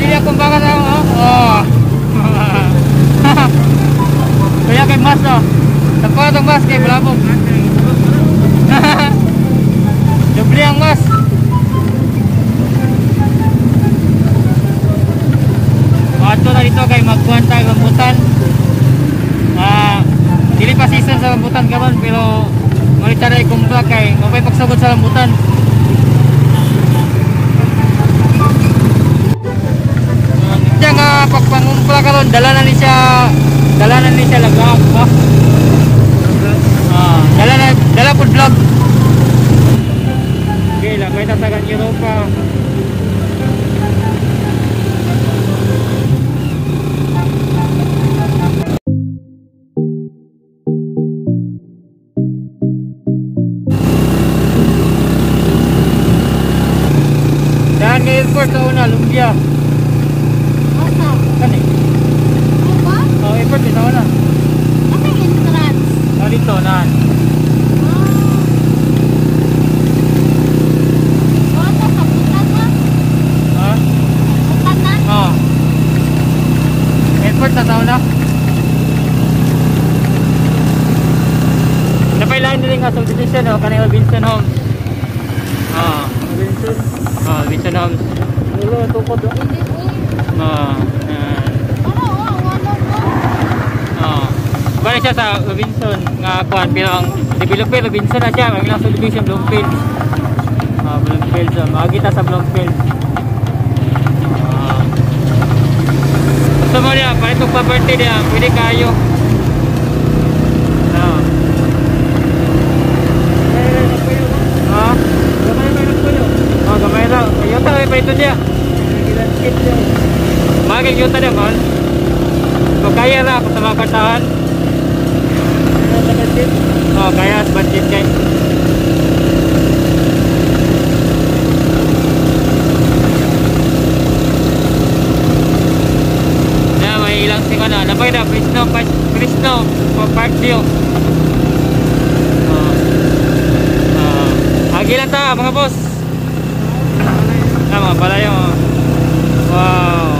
Dili akong baka sa oh. Oh. Kaya kay mas oh. Tapat ang mas kay balabog. Doble ang mas. Ato na dito kay magkuhan tayo rambutan. Dili pa season sa rambutan karon pero ngunit tayo kumpra kay mapay pagsugod sa rambutan. Siya nga pagpangumpra karon dala na ni siya lagak ba? Dala pud vlog. Okay, lagay ta sa Europa. Daan ka airport sa una, Lumbia. Asa? Kani? Ano ba? Oh, airport sa una. Asa yung entrance? Oh, dito, naan. Ah. Asa sa butan na? Ha? Butan na? Oh. Airport na sa una. Napailahan nila nga subdivision, oh, kanay Robinson Homes. Oh. Robinson. Oh, Robinson Homes. Wala, tukod. Hindi, uy. Oh. Ano, oh, wala ko. Oh. Bali siya sa Robinson nga kuan pero ang developer Robinson na siya, may ilang subdivision Bloomfield. Ah, Bloomfield, so makakita sa Bloomfield. Ah. Gusto mo niya, palit og property niya, pwede kayo. Ah. Ha? Gamay may nagpuyo. Oh, gamay lang. Yuta kay pa ito niya. Maging yuta niya man. So kaya ra ako sa mga kartahan. Oh, kaya sa budget kay. Na may ilang sing ano, napay na Fresno, Fresno, Park View. Oh. Agi lang ta mga boss. Tama pala yung. Wow.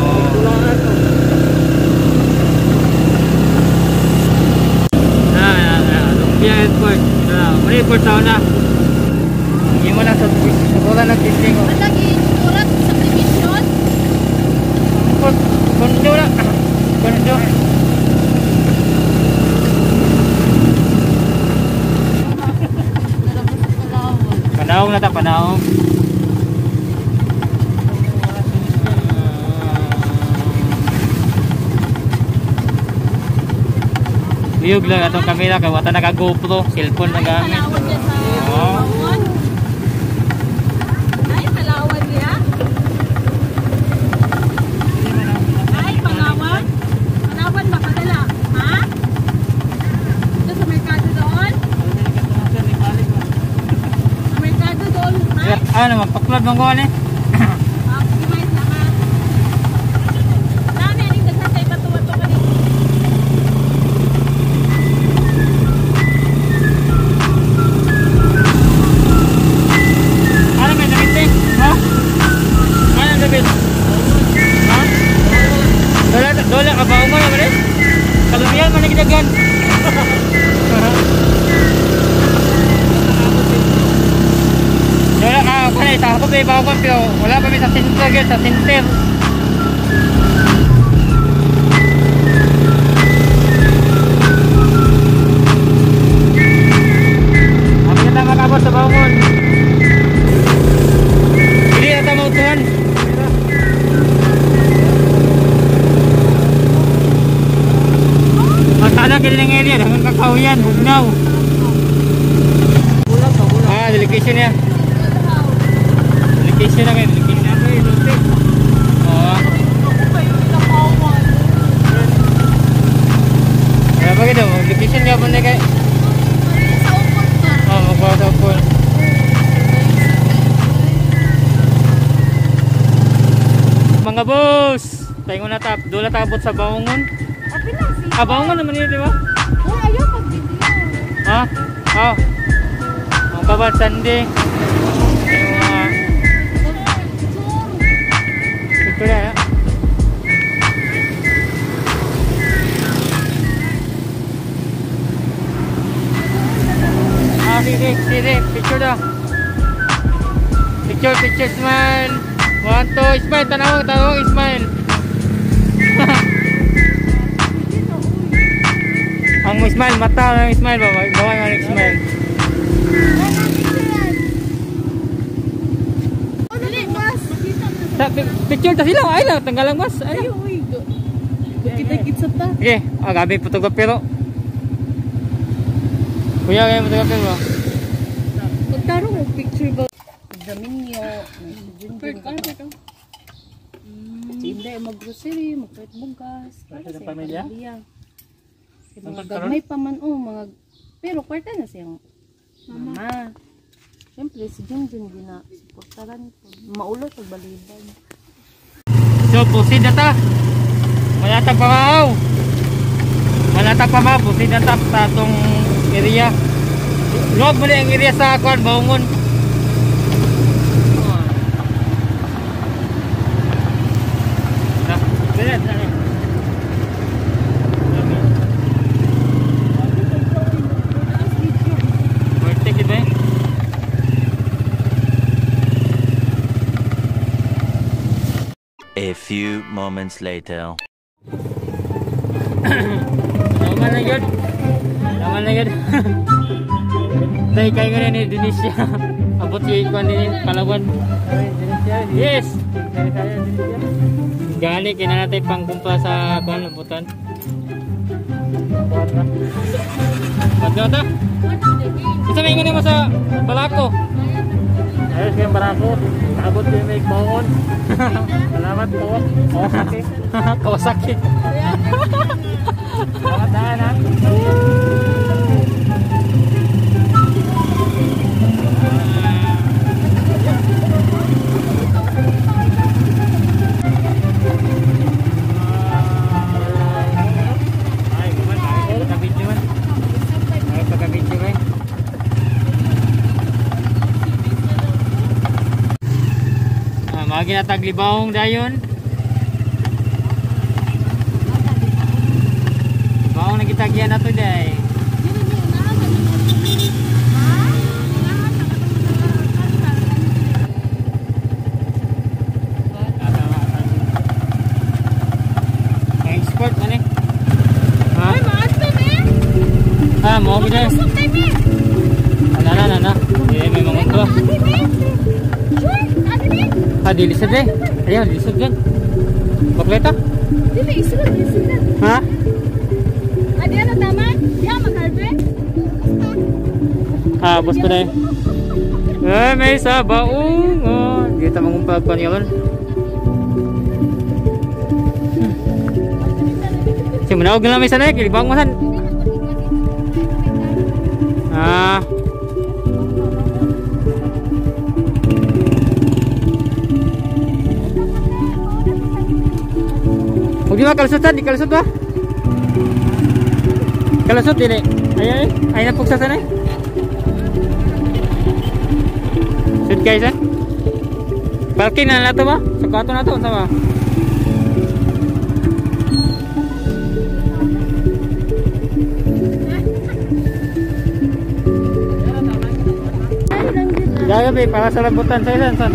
Na, Lumbia Airport. Na, muna airport sa una. Hindi mo na sa sukuran ng testing. Ano lagi surat subdivision? Kondo na. Kondo. Panaong na ta, panaong. Liyog lang atong kamera kay wala naka GoPro, cellphone na gamit. Ay, niya sa Oh. Ay, Palawan niya. Ay, Palawan. Palawan ba padala? Ha? Ito sa merkado doon? Sa merkado doon, ha? Ano, magpaklad bang kuhan eh? Optimize na ka. Dami, aning daghan kay bato-bato ka dito. Ano may damit eh? Ha? Ano damit? Ha? Dola, kabaw mo naman eh? Kalumiyan man nagidagan. Dola ka, ako na, isa ako pa ibaw ko, pero wala pa mi sa center, gyud, sa center. Abi na makabot sa Baungon. Dili na ta mautuhan. Masala kini ng area, dangan kakahuyan, bugnaw. Ah, delegation niya. Delegation na kayo, delegation. Oo. Kaya pa gito, delegation nga po na kayo. Sa upol ka. Oo, magbawa sa upol. Mga boss, tayo na tap, doon na tabot sa Baungon. Ah, Baungon naman yun, di ba? Oh, ayaw pag-video. Ha? Oh. Ang kabat Sunday. Yung mga ito na, ha? Sige, sige, picture daw. Picture, picture, smile. 1, 2, smile. Tanawang, tanawang, smile. Ang smile, mata ang smile ba? Bawa ang smile. Picture ta sila, ay lang, tanggalang mas. Ay, uy. Kita-kitsa ta. Okay, ah, gabi photographer. Kuya, kaya photographer ba? Pagtarong mo picture ba? Dominio, hindi mag-grocery, magpalit bugas. Para sa pamilya? Mga gagmay pa man oh, mga pero kwarta na siyang mama. Siyempre si Junjun gina suportaran ko. Maulo sa balibad. So proceed na ta. Malatag pa maaw. Malatag pa maaw, proceed na ta sa atong area. Luwag mo na ang area sa kuan Baungon. A few moments later. Naman na yun. Naman na yun. Tay kay nga ni Indonesia. Abot si kuan ni Palawan. Yes. Gani kina natin pangkumpra sa kuan lambutan. Padyo ta. Isa may ingon mo sa Balako. Ayos kayong Barako. Abot kayo may bangon. Salamat po. Kawasaki. Kawasaki. Salamat daan ha. Ay, guman. Ay, pagka-video man. Ay, pagka-video man. Ah, mga ginataglibawong dayon. Bawong nagitagyan na to day. Export man eh. Ha? Ay, maadto me. Ah, mo gid. Ana na na na. Eh, may mga to. Ah, dili sad eh. Ayaw, dili sad gan. Bakleta? Dili isulod, isulod. Ha? Adi ano tama? Diha mag-harvest? Ah, boss ko na eh. Eh, may sabaong. Oh, di ta mangumpag pa niya ron. Si manaog na lang may sanay, kilibang mo san. Ah. Huwag di ba kalusot san? Di kalusot ba? Kalusot dili. Ay ay, ay na pugsa sanay. Sud guys eh. Parking na nato ba? Sa kwarto na to, unsa ba? Gabi para sa rambutan sa ilan san.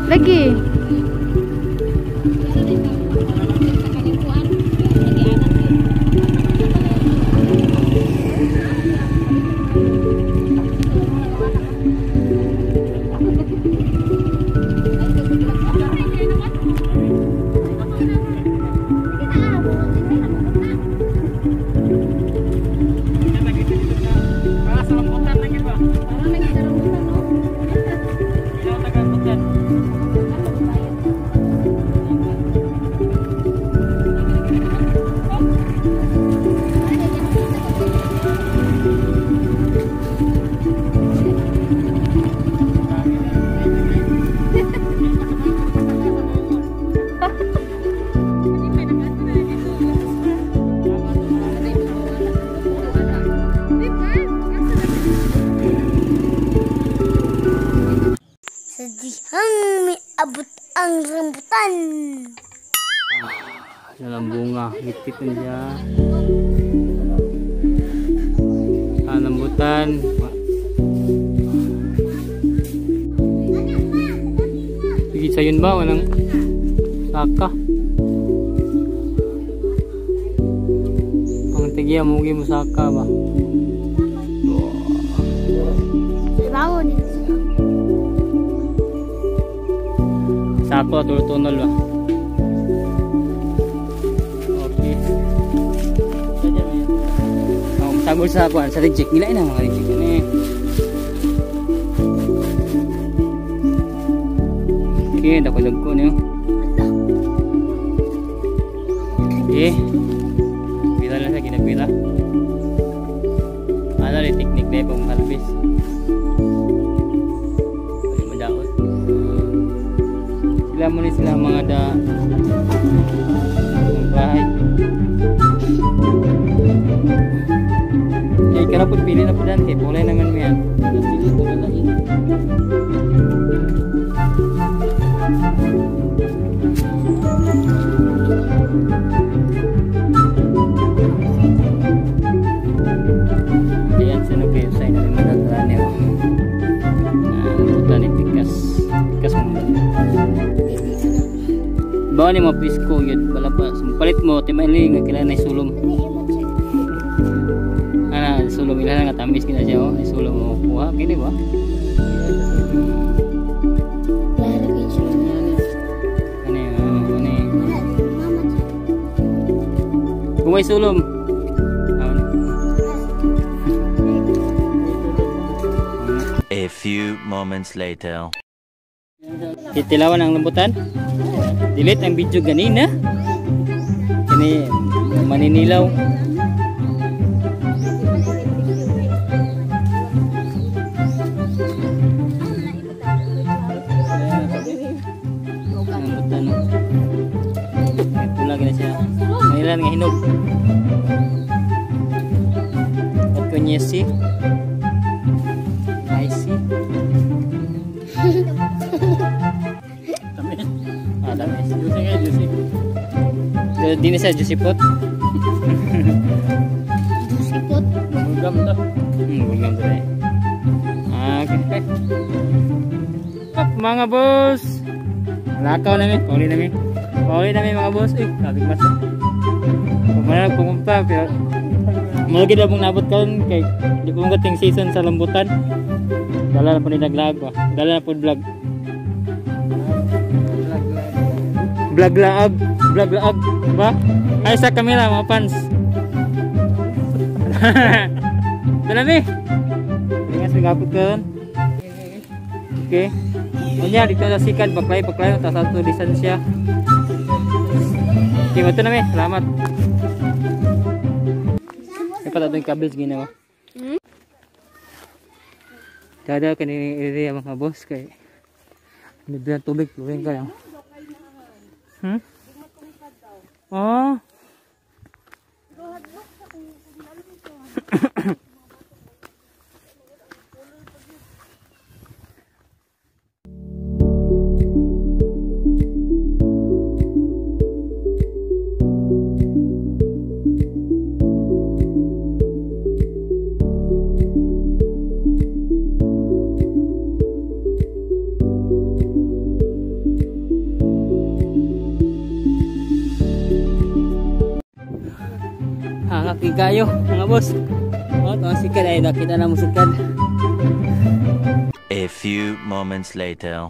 Lagi. Para sa rambutan lang yun ba? Parang naging rambutan, no? Ilaw taga rambutan. Sa dihang may abot ang rambutan. Yan ang bunga. Litit na siya. Lambutan. Sige, sayon ba? Walang saka. Ang tigiya, mugi mo saka ba? Sako, tulo-tunol ba? Okay. Oh, sagol sa kuan sa reject. Ngilain na mga reject ini. Okay, dako-dako niyo. Okay. Pila na siya, ginapila. Ano rin technique na pang harvest. Pwede madaot. Sila muna sila mga da ng bahay. Kaya karapot pili na po dyan. Kaya pulay naman mo yan. Ayan, sino kayo sa inyo madadala niyo. Buta ni pikas. Pikas mo. Bawa ni mo pisko yun. Wala pa. Palit mo, timaili nga kailangan na sulom. Ana, sulom ilan nga tamis kina siya oh. Sulom mo kuha kini ba? Ani oh, ani. Kung may sulom. A few moments later. Titilawan ang lambutan. Delete ang video ganina. Kini maninilaw. Lambutan. May pula gina siya. Manilan nga hinog. At kunyesi. I see. Tamis. Ah, tamis. Juicy kayo, juicy. Di na siya juicy pot. Juicy pot. Bulgam to. Bulgam to eh. Okay. Up, mga boss. Lakaw namin, pauli namin. Pauli namin mga boss. Eh, sabi mas. Pumala pumumpa pero malagi daw mong nabot karon kay di po mong season sa lambutan. Dala na po ni naglag ba. Dala na po vlog. Vlog laag, vlog laag ba? Ay sa kamera mga fans. Dala mi. Lingas mi gapot karon. Okay. Unya dito sa sikat baklay baklay ta sa ato distansya. Okay, mato na mi. Salamat. Dapat atong cables ginawa. Dada kani area mga boss kay libre ang tubig, tuwing kayo. Oh. Hangak din kayo mga boss. Oh, tuwang sikat ay nakita na mo sikat. A few moments later.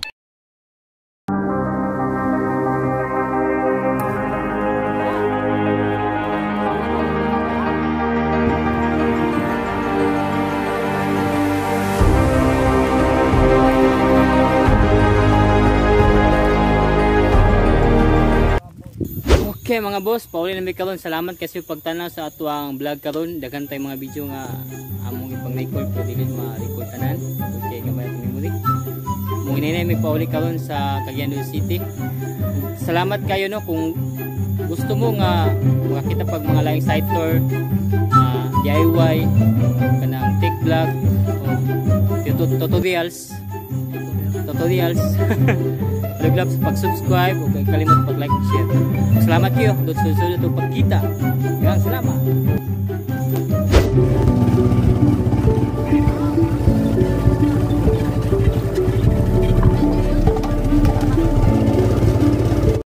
Okay mga boss, pauli na mi karon. Salamat kasi pagtanaw sa atuang vlog karon. Daghan tay mga video nga among ipang-record pero dili ma-record tanan. Okay, gamay atong memory. Mungin mi pauli karon sa Cagayan de Oro City. Salamat kayo no kung gusto mo nga makakita pag mga laing site tour, DIY, kanang tech vlog o tutorials. Palihog sa pag-subscribe ug kalimot pag-like and share. Salamat kayo. Hangtod sa sunod pagkita. Yan, salamat.